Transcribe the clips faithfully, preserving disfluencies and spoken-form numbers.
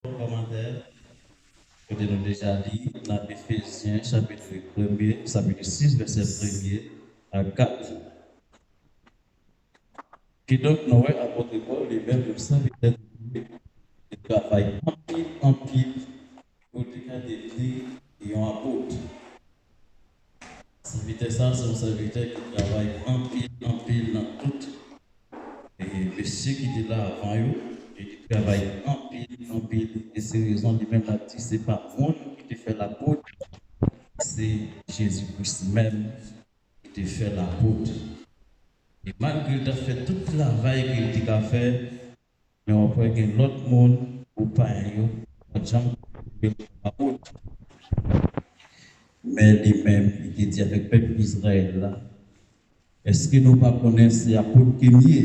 Kòmantè, kote nou deja li nan Efezyen, chapit premye, chapit sis, vèsè premye a kat. Kidonk, nou wè apot Pòl, li menm, yon sèvitè de Dye, li travay anpil, anpil, pou l te ka devni yon apot. Sèvitè sa a, se yon sèvitè ki travay anpil, anpil nan tout, e, mesye ki te la avan yo, e ki travay anpil, anpil, e se rezon li menm l ap di, se pa moun ki te fè l apot, se Jezi Kris menm ki te fè l apot. E malgre l t ap fè tout travay ke l te ka fè, men w ap wè gen lòt moun, gwoup payen yo, pa t janm konsidere l kòm apot. Men li menm, li te di avèk pèp Izrayèl la, èske nou pa konnen se apot ke m ye?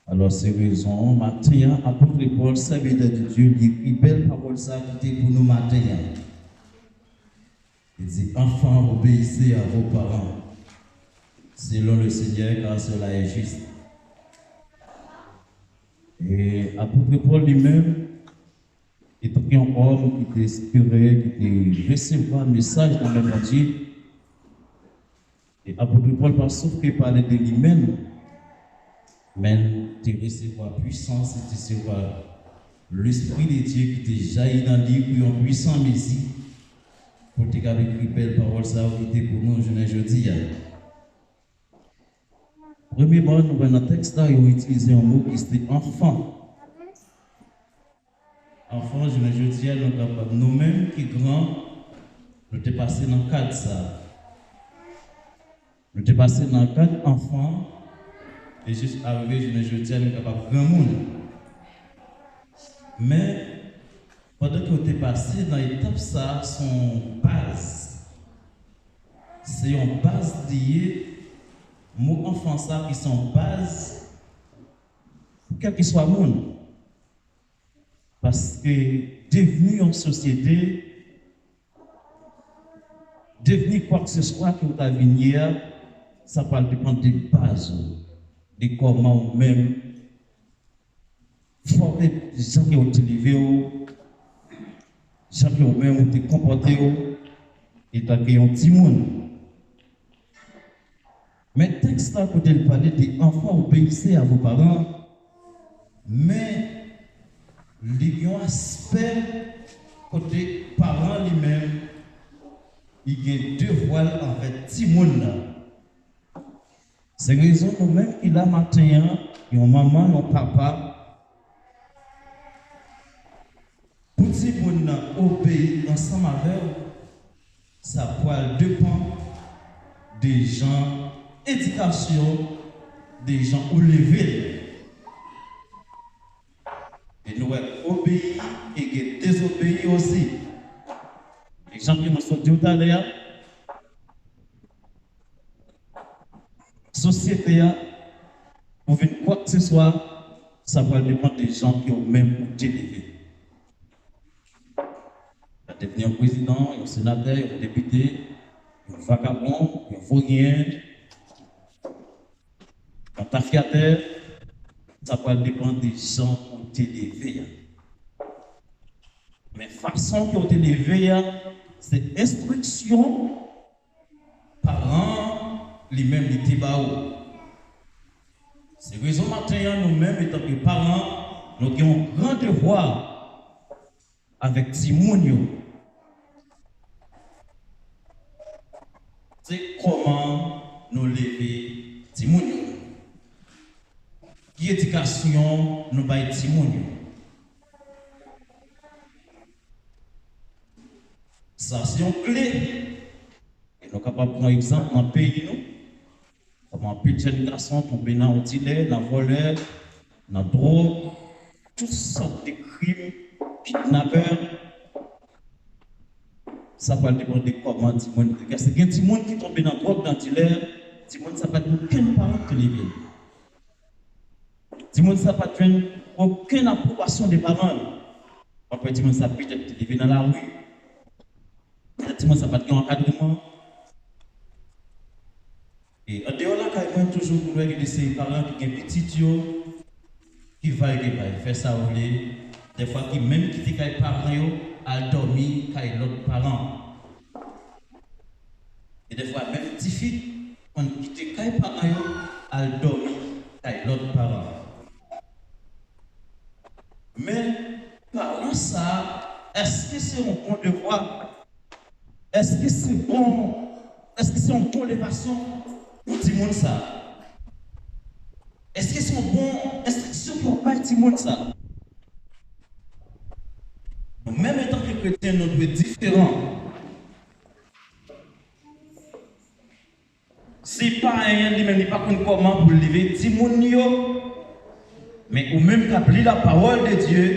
Alò, se rezon an, maten an, apot Pòl, sèvitè de Dye, li ekri bèl pawòl sa a ki te pou nou maten an. Il dit, enfants, obéissez à vos parents, selon le Seigneur, car cela est juste. E apot Pòl li menm, etanke yon òm ki te espere, ki te resevwa mesaj nan men Bondye, e apot Pòl pa sèlman pale de li menm, men te resevwa pwisans, te resevwa Lespri de Dye ki te jayi nan li pou yon pwisan mezi, pou l te ka ekri bèl pawòl sa yo ki te pou nou jounen jodi a. Premyèman, nou wè nan tèks la, yo itilize yon mo ki se enfant. Enfant, jounen jodi a, nou kapab, nou menm ki gran, nou te pase nan kad sa. Nou te pase nan kad enfant, e jis arive jounen jodi a, nou kapab granmoun. Men, pandan ke w te pase nan etap sa a, se yon baz. Se yon baz li ye. Mo enfant sa a ki se yon baz pou kèlkeswa moun. Paske devni yon sosyete, devni kwakeseswa ke w ta vin ye a, sa pral depann de baz ou, de kòman ou menm, fòme, jan ke w te leve w, jan ke ou menm ou te konpòte w, etanke yon timoun. Men tèks la kote l pale de enfants, obéissez à vos parents, men li gen yon aspè kote paran li menm, li gen devwa l anvè timoun nan. Se rezon nou menm ki la maten an, yon manman, yon papa, pou timoun nan obeyi ansanm avè w, sa pral depann de jan edikasyon, de jan ou leve l. E nou wè obeyi e gen dezobeyi osi. Egzanp ke nou sot di w talè a, sosyete a, pou vin kwakeseswa, sa pral depann de jan ke ou menm ou te leve. Ou te vin yon prezidan, yon senatè, yon depite, yon vakabon, yon voryen, yon tafyatè, sa pral depann de jan ou te leve a. Men fason ke w te leve a, se enstriksyon paran an li menm li te ba ou. Se rezon maten an nou menm etanke paran, nou gen yon gran devwa avèk timoun yo. Se kòman nou leve timoun yo. Ki edikasyon nou bay timoun yo. Sa se yon kle. E nou kapab pran egzanp nan peyi nou. Kòman anpil jèn gason tonbe nan yon dilè, nan vòlè, nan dwòg, tout sòt de krim, kidnapè. Sa pral depann de kòman timoun. Paske gen timoun ki tonbe nan dwòg, nan dilè, timoun sa pa t gen okenn paran ki te leve l. Timoun sa pa t jwenn okenn apwobasyon de paran l. W ap wè timoun sa petèt te leve nan lari. Petèt timoun sa pa t gen ankadreman. E andeyò lakay mwen, toujou pou nou wè gen de seri paran ki gen pitit yo, Ki vay, ki vay, fè sa w vle. Dèfwa ki menm kite kay paran yo, al dòmi kay lòt paran. E dèfwa menm tifi konn kite kay paran yo, al dòmi kay lòt paran. Men, paran sa a, èske se yon bon devwa? Èske se bon, èske se yon bon levasyon pou timoun sa a? Èske se yon bon enstriksyon pou w bay timoun sa a? Nou menm, antanke kretyen, nou dwe diferan. Si paran an li menm, li pa konn kòman pou l leve timoun yo, men ou menm k ap li la parole de Dieu,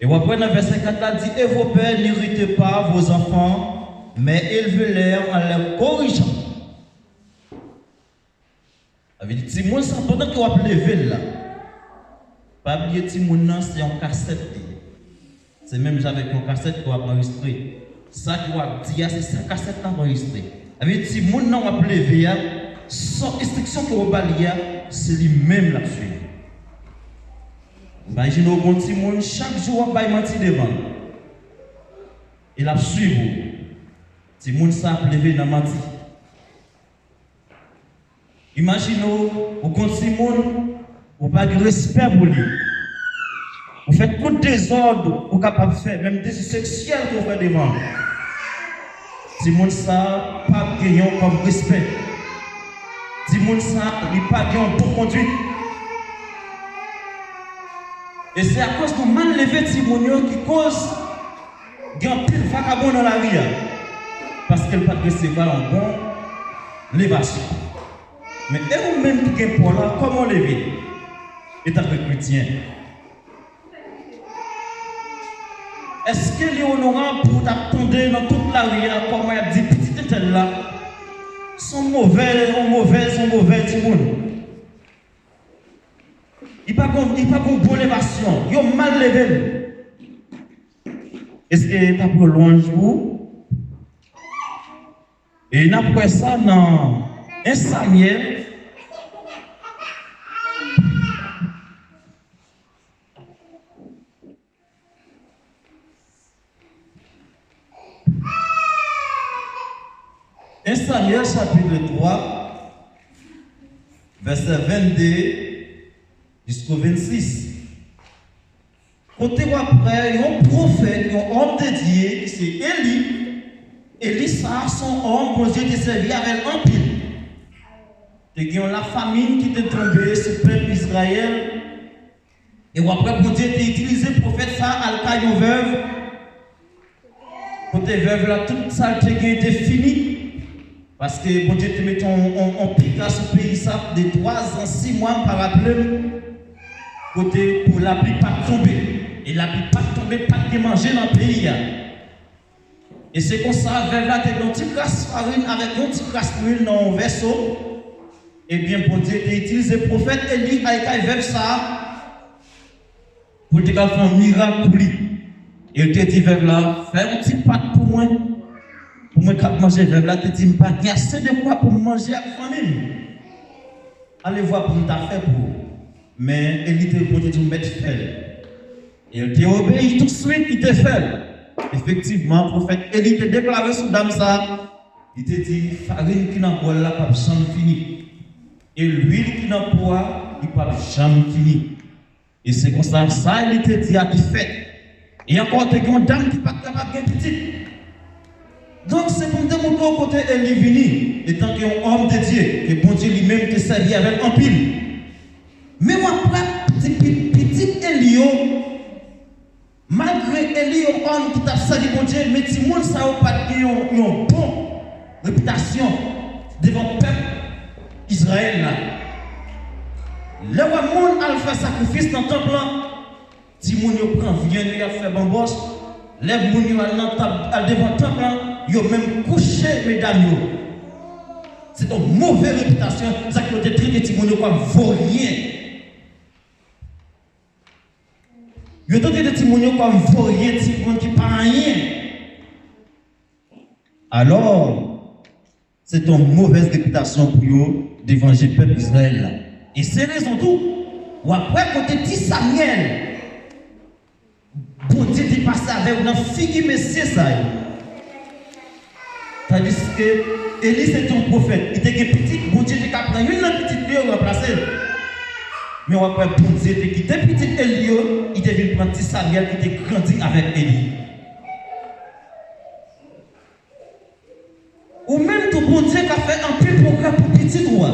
e w ap wè nan vèsè kat la, di, Et vos pères, n'irritez pas vos enfants, mais élevez-les en les corrigeant. Sa vle di, timoun sa, pandan ke w ap leve l la, pa bliye timoun nan se yon kasèt li ye. Se menm jan avèk yon kasèt ke w ap anrejistre. Sa ke w ap di a, se sa kasèt la ap anrejistre. Sa vle di, timoun nan w ap leve a, sa enstriksyon ke w ba li a, se li menm l ap swiv. Imajine w gen yon timoun, chak jou w ap bay manti devan l. E l ap swiv ou. Timoun sa ap leve nan manti. Imajine w, ou gen yon timoun, ou pa gen respè pou li. Ou fè tout dezòd ou kapab fè, menm dezi seksyèl ke w fè devan l. Timoun sa a p ap genyen w kòm respè. Timoun sa a, li pa gen yon bon kondwit. E se akoz nou mal leve timoun yo ki koz gen anpil vakabon nan lari a, paske l pa t resevwa yon bon levasyon. Men e ou menm ki gen pa w la, kòman w leve etanke kretyen? Èske li onorab pou w t ap tande nan tout lari a kòman y ap di pitit entèl la se yon movèz, yon movèz, yon movèz timoun? Li pa gon, li pa gon bon levasyon. Yo mal leve l. Èske t ap yon lwanj pou ou? E n ap wè sa nan en Samyèl. En Samyèl chapit twa, vèsè vennde jisko vennsis. Kote w ap wè yon pwofèt, yon òm de Dye, ki se Eli. Eli sa a se yon òm Bondye te sèvi avè l anpil. Te gen yon lafamin ki te tonbe sou pèp Izrayèl. E w ap wè Bondye te itilize pwofèt sa a al kay yon vèv. Kote vèv la, tout sa l te gen te fini. Paske Bondye te mete yon, yon, yon pika sou peyi sa de twa zan, sis mwa, m pa raple m. Kote pou lapli pa t tonbe. E lapli pa t tonbe, pa t gen manje nan peyi a. E se konsa, vèv la te gen yon ti kras farin avèk yon ti kras lwil nan yon vèso. Ebyen, Bondye te itilize pwofèt Eli al kay vèv sa a pou l te ka fè yon mirak pou li. E l te di vèv la, fè yon ti pat pou mwen, pou mwen k ap manje. Vèv la te di, m pa gen ase de kwa pou m manje ak fanmi m. Ale vwa pou m ta fè pou ou. Men Eli te reponn, te di, ou mèt fè l. E l te obeyi touswit, li te fè l. Efektivman, pwofèt Eli te deklare sou dam sa a, li te di, farin ki nan bòl la p ap janm fini. E lwil ki nan po a, li p ap janm fini. E se konsa, sa Eli te di a te fèt. E ankò, te gen yon dam ki pa t kapab gen pitit. Donk, se pou m te montre w kote Eli vini, etanke yon òm de Dye, ke Bondye li menm te sèvi avè l anpil. Men w ap wè ti pi-, pitit Eli yo, malgre Eli yon òm ki t ap sèvi Bondye, men timoun sa yo pa t gen yon, yon bon repitasyon devan pèp Izrayèl la. Lè w wè moun al fè sakrifis nan tanp lan, timoun yo pran vyann yo, y ap fè banbòch. Lè moun yo al nan tanp, al devan tanp lan, yo menm kouche medam yo. Se yon move repitasyon, sa k yo te trete timoun yo kòm voryen. Yo te trete timoun yo kòm voryen, timoun ki pa anyen. Alò, se te yon movèz repitasyon pou yo devan je pèp Izrayèl la. E se rezon tou, w ap wè kote ti Samyèl, Bondye te pase avè l nan figi mesye sa yo. Tandiske Eli se te yon pwofèt, li te gen pitit, Bondye te ka pran youn nan pitit li yo ranplase l. Men w ap wè Bondye te kite pitit Eli yo, li te vin pran ti Samyèl ki te grandi avèk Eli. Ou menm tou, Bondye ka fè anpil pwogrè pou pitit ou a.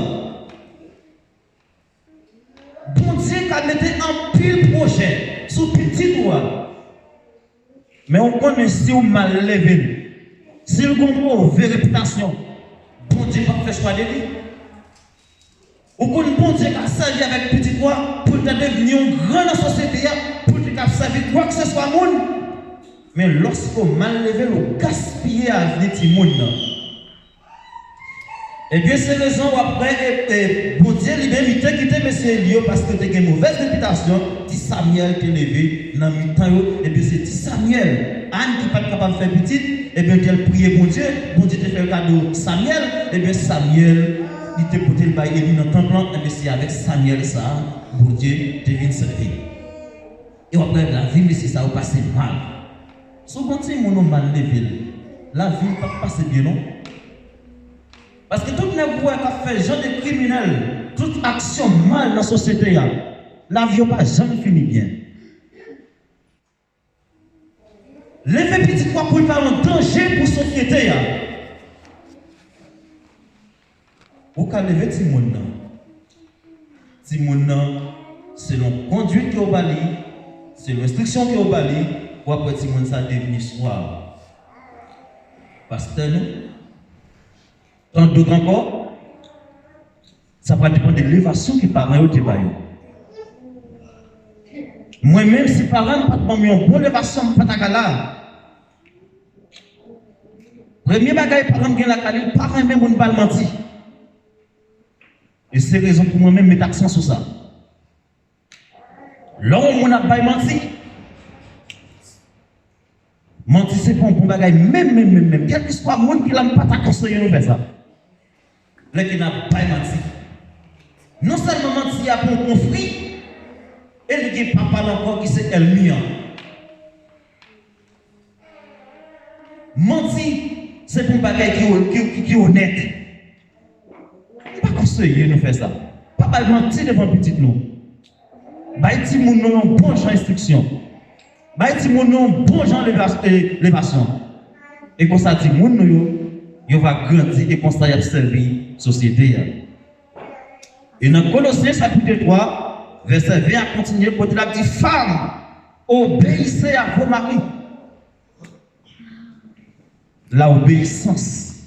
Bondye ka mete anpil pwojè sou pitit ou a. Men ou konnen si w mal leve l, si l gen yon move repitasyon, Bondye p ap fè chwa de li. Ou konn Bondye ka sèvi avèk pitit ou a pou l ta devni yon gran nan sosyete a, pou l te ka sèvi kwakseswa moun. Men lòske w mal leve l, ou gaspiye avni timoun nan. Ebyen, se rezon w ap wè, e, e, Bondye li menm, li te kite mesye Eli yo paske yo te gen movèz repitasyon. Ti Samyèl te leve nan mitan yo. Ebyen, se ti Samyèl, Ann ki pa t kapab fè pitit, ebyen, li te al priye Bondye. Bondye te fè l kado Samyèl. Ebyen, Samyèl, li te pote l bay Eli nan tanp lan. Ebyen, se avèk Samyèl sa a, Bondye te vin sèvi. E w ap wè lavi mesye sa yo pase mal. Si w gon timoun ou mal leve l, lavi l p ap pase byen non. Paske tout nèg ou wè k ap fè jan de kriminèl, tout aksyon mal nan sosyete a, lavi yo pa janm fini byen. Leve pitit ou a pou l pa yon danje pou sosyete a. Ou ka leve timoun nan. Timoun nan, selon konduit ke w ba li, selon enstriksyon ke w ba li, w ap wè timoun sa devni swa pastè nou, tan dòt ankò. Sa pral depann de levasyon ke paran yo te ba yo. Mwen menm, si paran m pa t ban m yon bon levasyon, m pa ta ka la. Premye bagay paran m gen lakay li, l pa renmen moun ba l manti. E se rezon pou mwen menm met aksan sou sa. Lè yon moun ap bay manti, manti se pa yon bon bagay menm, menm, menm, menm. Kèlkeswa moun ki la, m pa ta konseye nou fè sa. Lè ke n ap bay manti, non sèlman manti a pran w pou yon fri, e li gen papa l ankò ki se ènmi an. Manti, se pou yon bagay ki, ki, ki, ki onèt. M pa konseye nou fè sa. Pa bay manti devan pitit nou. Bay timoun nou yon bon jan enstriksyon. Bay timoun nou yon bon jan leva-, e, levasyon. E konsa timoun nou yo, yo va grandi e konsa y ap sèvi sosyete a. E nan Kolosyen chapit twa, vèsè ven a kontinye, kote l ap di, Femmes, obéissez à vos maris. La obéissance.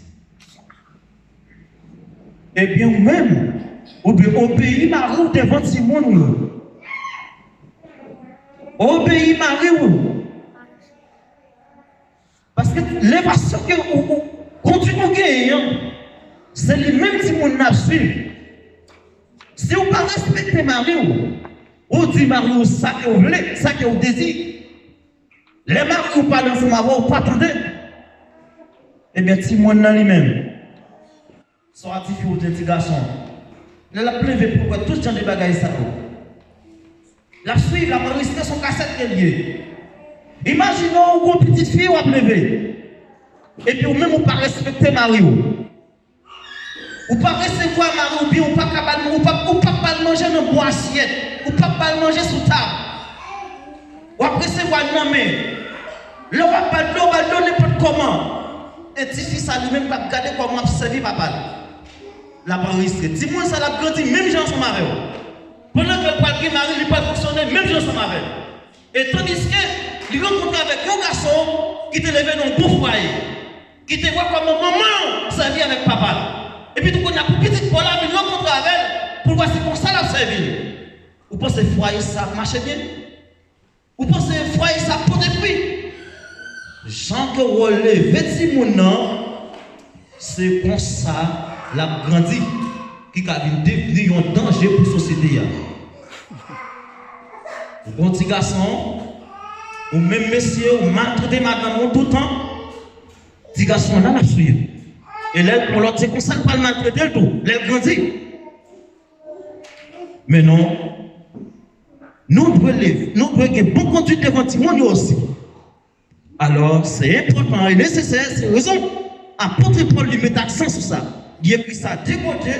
Ebyen, ou menm, ou dwe obeyi mari w devan timoun ou yo. Obeyi mari w. Paske levasyon ke ou, ou, konduit ou genyen an, se li menm timoun nan ap swiv. Si w pa respekte mari w, ou di mari w sa ke w vle, sa ke w dezi, lè mari w pale ansanm avè w, ou pa tande, ebyen, timoun nan li menm, swa ti fi oubyen ti gason, lè l ap leve pou l wè tout jan de bagay sa yo, l ap swiv, l ap anrejistre, se yon kasèt ke l ye. Imajine w, ou gon pitit fi w ap leve, epi ou menm ou pa respekte mari w. Ou pa resevwa mari w byen, ou pa ka ba l, ou pa, ou pa ba l manje nan bon asyèt, ou pa ba l manje sou tab. W ap resevwa l nan men. Lè w ap ba l dlo, w ba l dlo nenpòt kòman. E tifi sa li menm k ap gade kòman w ap sèvi papa l. L ap anrejistre. Timoun sa l ap grandi menm jan ansanm avè w. Pandan ke l pral gen mari, li pral fonksyone menm jan ansanm avè l. E tandiske li rankontre avèk yon gason ki te leve nan yon bon fwaye, ki te wè kòman manman l sèvi avèk papa l. Epi tou kounye a pou pitit pa w la vin rankontre avè l, pou l wè se konsa l ap sèvi l. Ou panse fwaye sa ap mache byen? Ou panse fwaye sa ap pote fwi? Jan ke w leve timoun nan, se konsa l ap grandi, ki ka vin devni yon danje pou sosyete a. Ou gon ti gason, ou menm mesye, ou maltrete madanm ou toutan, ti gason an la l ap swiv. E lè l pran lòt, se konsa l pral maltrete l tou, lè l grandi. Men non, nou dwe leve, nou dwe gen bon konduit devan timoun yo osi. Alò, se enpòtan e nesesè, se rezon apot Pòl li met aksan sou sa. Li ekri sa de kote,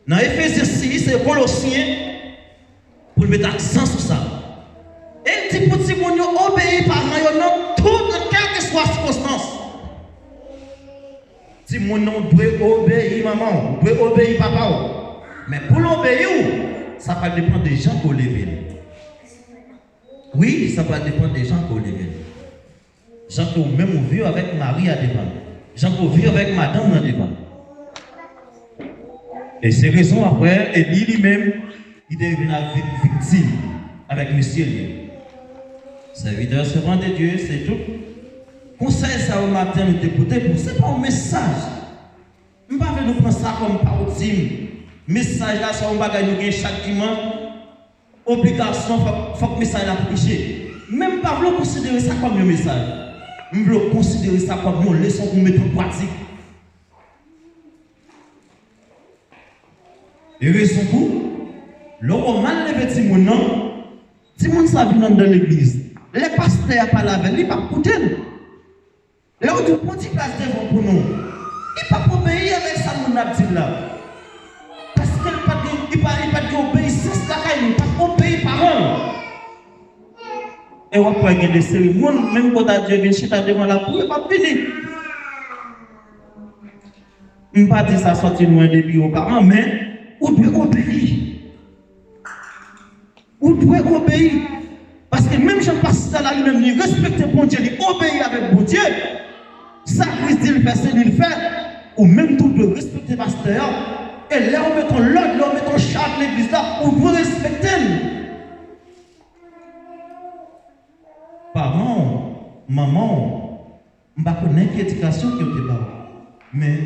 nan Efezyen sis e Kolosyen, pou l met aksan sou sa. E l di pou timoun yo obeyi paran yo nan tout, nan kèlkeswa sikonstans. Timoun nan dwe obeyi manman w, dwe obeyi papa w. Men pou l obeyi w, sa pral depann de jan ke w leve l. Wi, sa pral depann de jan ke w leve l. Jan ke w menm ou viv avèk mari a devan l. Jan ke w viv avèk madanm nan devan l. E se rezon apre, Eli li menm, li te vin al vin viktim avèk mesye li. Sèvitè, sèvant de Dye, se tout konsèy sa yo maten nou te pote pou, se pa yon mesaj. M pa vle nou pran sa kòm pawòl di m. Mesaj la, se yon bagay nou gen chak dimanch. Obligasyon, fòk, fòk mesaj la preche. Men m pa vle w konsidere sa kòm yon mesaj. M vle w konsidere sa kòm yon leson pou w mete an pratik. E rezon pou, lè w wè w mal leve timoun nan, timoun sa vin anndan legliz. Lè pastè a pale avè l, li p ap koute l. Lè w di w pran ti plas devan pou nou, li p ap obeyi avèk sa moun nan ap di l la. Paske l pa t gen, li pa, li pa t gen obeyisans lakay li, li p ap obeyi paran l. E w ap wè gen de seri moun, menm kote Dye vin chita devan l ap priye, p ap vini. M pa di sa sòti lwen de biwo paran, men ou dwe obeyi. Ou dwe obeyi. Paske menm jan pastè la li menm li respekte Bondye, li obeyi avèk Bondye, sa Kris di l fè, se li l fè. Ou menm tou dwe respekte pastè a. E lè w met yon lòd, lè w met yon chart legliz la, ou dwe respekte l. Paran w, manman w, m pa konnen ki edikasyon ke yo te ba w, men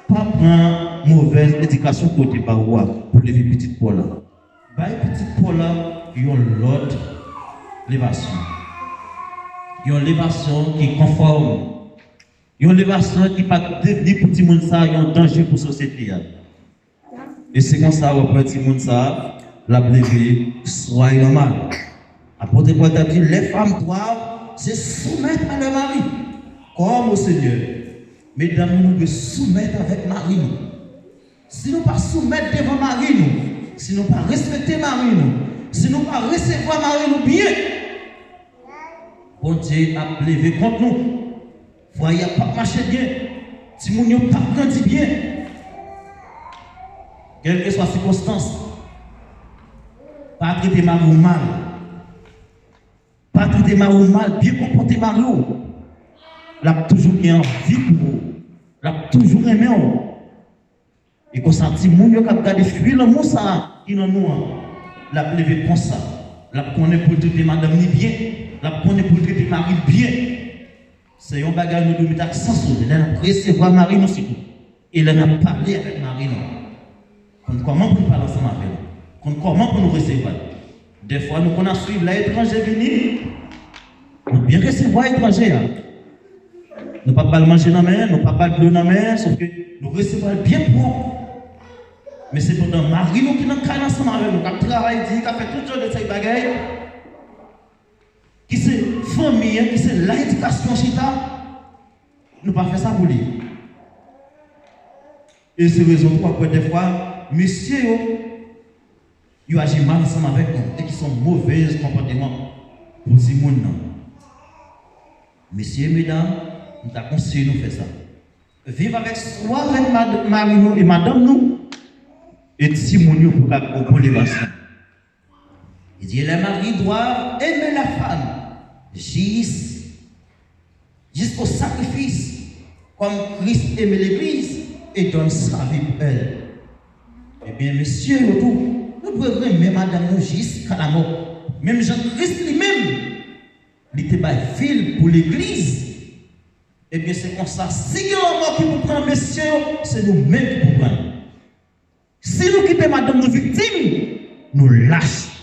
pa pran movèz edikasyon ke yo te ba w a pou leve pitit pa w la. Bay pitit pa w la yon lòt levasyon. Yon levasyon ki konfòm. Yon levasyon ki pa devni pou timoun sa a yon danje pou sosyete a. E se konsa w ap wè timoun sa a, l ap leve swa l anmal. Apot Pòl t ap di, les femmes doivent se soumettre à leur mari, comme au Seigneur. Medam yo, nou dwe soumèt avèk mari nou. Si nou pa soumèt devan mari nou, si nou pa respekte mari nou, si nou pa resevwa mari nou byen, Bondye ap leve kont nou. Fwaye a p ap mache byen. Timoun yo p ap grandi byen. Kèlkeswa sikonstans, pa trete mari w mal. Pa trete mari w mal, byen konpòte mari w. L ap toujou gen anvi pou ou. L ap toujou renmen w. E konsa, timoun yo k ap gade fwi lanmou sa a ki nan nou an, l ap leve konsa. L ap konnen pou l trete madanm li byen. L ap konnen pou l trete mari l byen. Se yon bagay nou dwe met aksan sou li lè n ap resevwa mari nou sitou. E lè n ap pale avèk mari nou. Konn kòman pou n pale ansanm avè l. Konn kòman pou nou resevwa l. Dèfwa nou konn ap swiv lè etranje vini. Nou byen resevwa etranje a. Nou p ap ba l manje nan men, nou p ap ba l dlo nan men, sòf ke nou resevwa l byen pwòp. Men sepandan, mari nou ki nan kay la ansanm avè nou, k ap travay di, k ap fè tout jan de seri bagay, ki se fanmi an, ki se la edikasyon chita, nou pa fè sa pou li. E se rezon pou w ap wè dèfwa, mesye yo, yo aji mal ansanm avèk nou, e ki se yon movèz konpòteman pou timoun nan. Mesye, medam, m ta konseye nou fè sa. Viv avèk, swa avèk mad-, mari nou e madanm nou, e timoun yo pou ka gen yon bon levasyon. Li di, les maris doivent aimer la femme jis, jusqu'au sacrifice, comme Christ aimait l'Église et donne sa vie pour elle. Ebyen, mesye yo tou, nou dwe renmen madanm nou jiska lamò. Menm jan Kris li menm, li te bay vi l pou legliz. Ebyen, se konsa, si gen lanmò ki pou pran mesye yo, se nou menm ki pou pran l. Si nou kite madanm nou viktim, nou lach.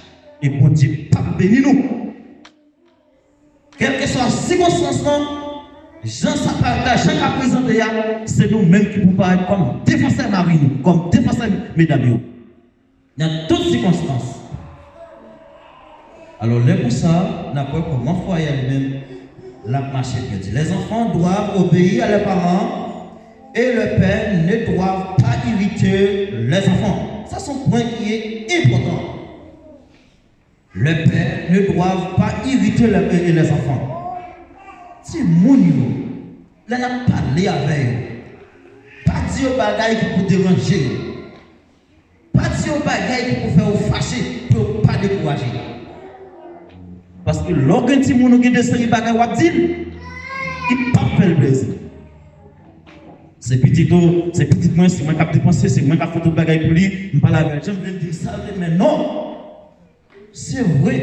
E Bondye p ap beni nou. Kèlkeswa sikonstans lan, jan sa pa, jan ka prezante a, se nou menm ki pou parèt kòm defansè mari nou, kòm defansè medam yo. nan tout sikonstans. Alò, lè konsa, n ap wè kòman fwaye a li menm, l ap mache byen. Di, les enfants doivent obéir à leurs parents et les pères ne doivent pas irriter les enfants. Sa se yon pwen ki enpòtan. Les pères ne doivent pas irriter les, les enfants. Timoun yo, lè n ap pale avè yo, pa di yo bagay ki pou deranje yo. Pa di yo bagay ki pou fè yo fache, pou yo pa dekouraje. Paske lè w gen timoun ou gen de seri bagay w ap di l, li p ap fè l plezi. Se pitit ou, se pitit mwen, se mwen k ap depanse, se mwen k ap fè tout bagay pou li, m pale avè l. Jan m vle di m sa vle, men non. Se vre,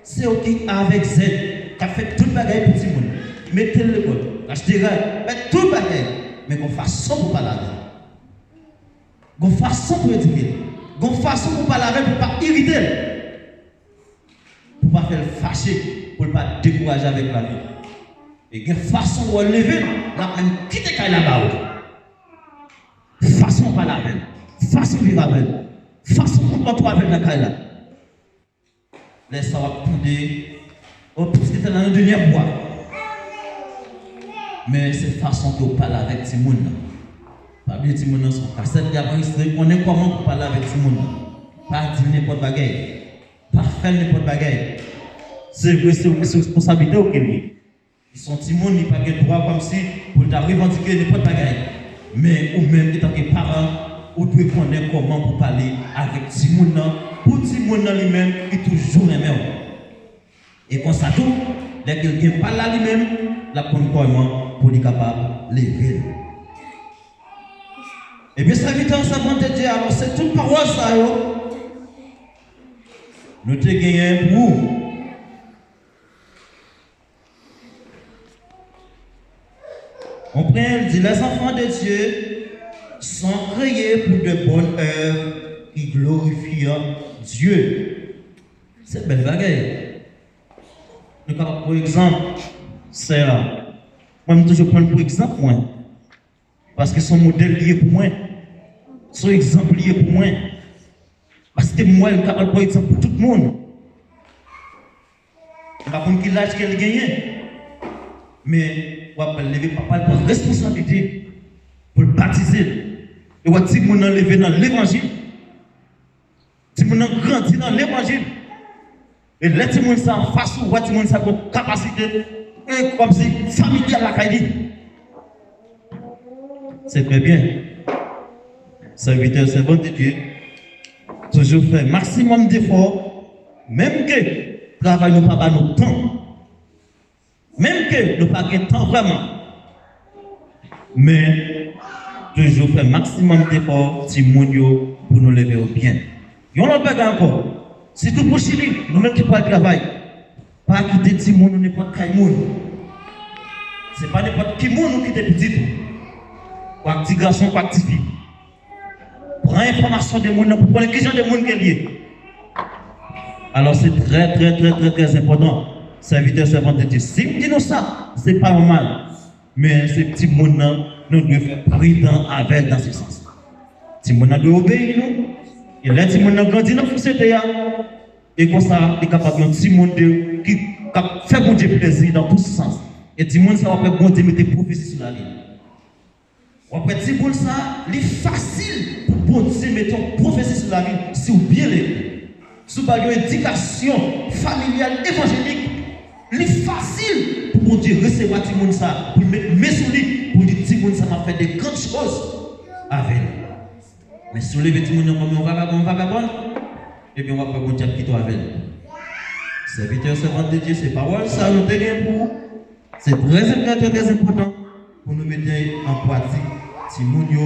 se yo ki avèk zèd, k ap fè tout bagay pou timoun. Mete l lekòl, achte rad, fè tout bagay. Men gon fason pou pale avè l. Gon fason pou edike l. Gon fason pou pale avè l pou pa irite l. Pou pa fè l fache, pou l pa dekouraje avèk lavi. E gen fason w leve l, l ap menm kite kay la ba ou. Fason w pale avè l, fason w viv avè l, fason w konpòte w avè l nan kay la. Lè sa w ap tande, o, pitit la nan dènye bwa. Men se fason ke w pale avèk timoun nan. Pa bliye timoun nan se yon kasèt li ap anrejistre, konnen kòman pou pale avèk timoun nan. Pa di l nenpòt bagay. Pa fè l nenpòt bagay. Se vre, se yon responsablite w ke l ye. Li se yon timoun, li pa gen dwa kòmsi pou l ta revandike nenpòt bagay. Men ou menm, etanke paran, ou dwe konnen kòman pou pale avèk timoun nan, pou timoun nan li menm, li toujou renmen w. E konsa tou, lè ke l gen pa l la li menm, l ap konn kòman pou li kapab leve l. Ebyen, sèvitè, sèvant de Dye, alò, se tout pawòl sa yo nou te genyen pou ou. Konprann, di, les enfants de Dieu sont créés pour de bonnes œuvres qui glorifient Dieu. Se bèl bagay. Nou kapab pran egzanp, sè a. Mwen, m toujou pran l pou egzanp, mwen. Paske se yon modèl li ye pou mwen. Se yon egzanp li ye pou mwen. Paske m wè l kapab pran egzanp pou tout moun. M pa konn ki laj ke l genyen. Men, w ap wè l leve, papa l pran responsablite pou l batize l. E w wè timoun nan leve nan levanjil. Timoun nan grandi nan levanjil. E lè timoun sa anfas ou, w wè timoun sa gon kapasite, e kòmsi fanmi li a lakay li. Se trè byen. Sèvitè, sèvant de Dye, toujou fè maksimòm defò, menm ke travay nou pa ba nou tan. Menm ke nou pa gen tan vrèman, men toujou fè maksimòm defò timoun yo pou nou leve yo byen. Yon lòt bagay ankò, sitou pou Chili, nou menm ki pral travay, pa kite timoun ou nenpòt kay moun. Se pa nenpòt ki moun ou kite pitit ou. Ou ak ti gason, ou ak ti fi. Pran enfòmasyon de moun nan pou konnen ki jan de moun ke l ye. Alò, se trè, trè, trè, trè, trè enpòtan. Sèvitè, sèvant de Dye. Si m di nou sa, se pa yon mal. Men se timoun nan, nou dwe fè pridan avè l nan se sans. Timoun nan dwe obeyi nou. E lè timoun nan grandi nan sosyete a, e konsa, li kapab yon timoun de, ki kab fè Bondye plezi nan tout sans. E timoun sa w ap wè Bondye mete pwofesi sou lavi l. W ap wè timoun sa, li fasil pou Bondye mete yon pwofesi sou lavi l si w byen leve. Si w ba l yon edikasyon familyal evanjelik, li fasil pou Bondye resevwa timoun sa, pou l met men sou li, pou l di, "Timoun sa, m ap fè de grann choz avè l." Men si w leve timoun nan kòm yon vagabon, yon vagabòn, ebyen, w ap wè Bondye ap kite w avè l. Sèvitè, sèvant de Dye, se pawòl sa nou te gen pou ou. Se trè, trè, trè, trè enpòtan pou nou mete an pratik timoun yo,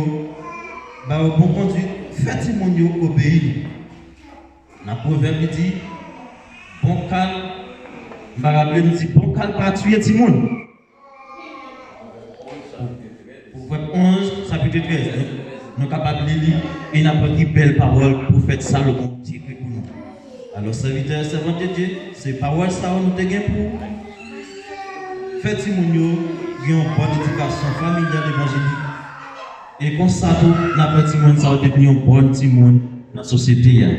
ba yo bon konduit, fè timoun yo obeyi. Nan Pwovèb, li di, bon kal, m pa raple m di, bon kal pa tiye timoun. Pwovèb onz, chapit trèz, nou, nou kapab li li, e n ap wè ki bèl pawòl pwofèt Salomon te ekri pou nou. Alò, sèvitè, sèvant de Dye, se pawòl sa yo nou te gen pou fè timoun yo gen yon bòn edikasyon familyal evanjelik. E konsa tou, n ap fè timoun sa yo devni yon bòn timoun nan sosyete a.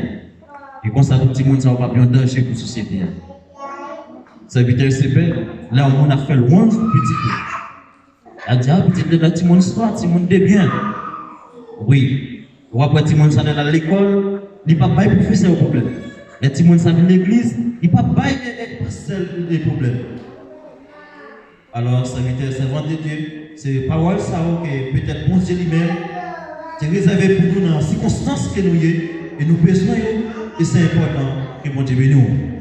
E konsa, tout timoun sa yo p ap yon danje pou sosyete a. Sèvitè Sepe, lè yon moun ap fè lwanj pou pitit li, l ap di, a, pitit li la, timoun sa, timoun de byen. Wi. W ap wè timoun sa lè l al lekòl, li p ap bay pwofesè yo pwoblèm. Lè timoun sa vin legliz, li p ap bay, e, e, pastè l pwoblèm. Alò, sèvitè, sèvant de Dye, se pawòl sa yo ke petèt Bondye li menm te rezève pou nou nan sikonstans ke nou ye, e nou bezwen yo, e se enpòtan ke Bondye beni w.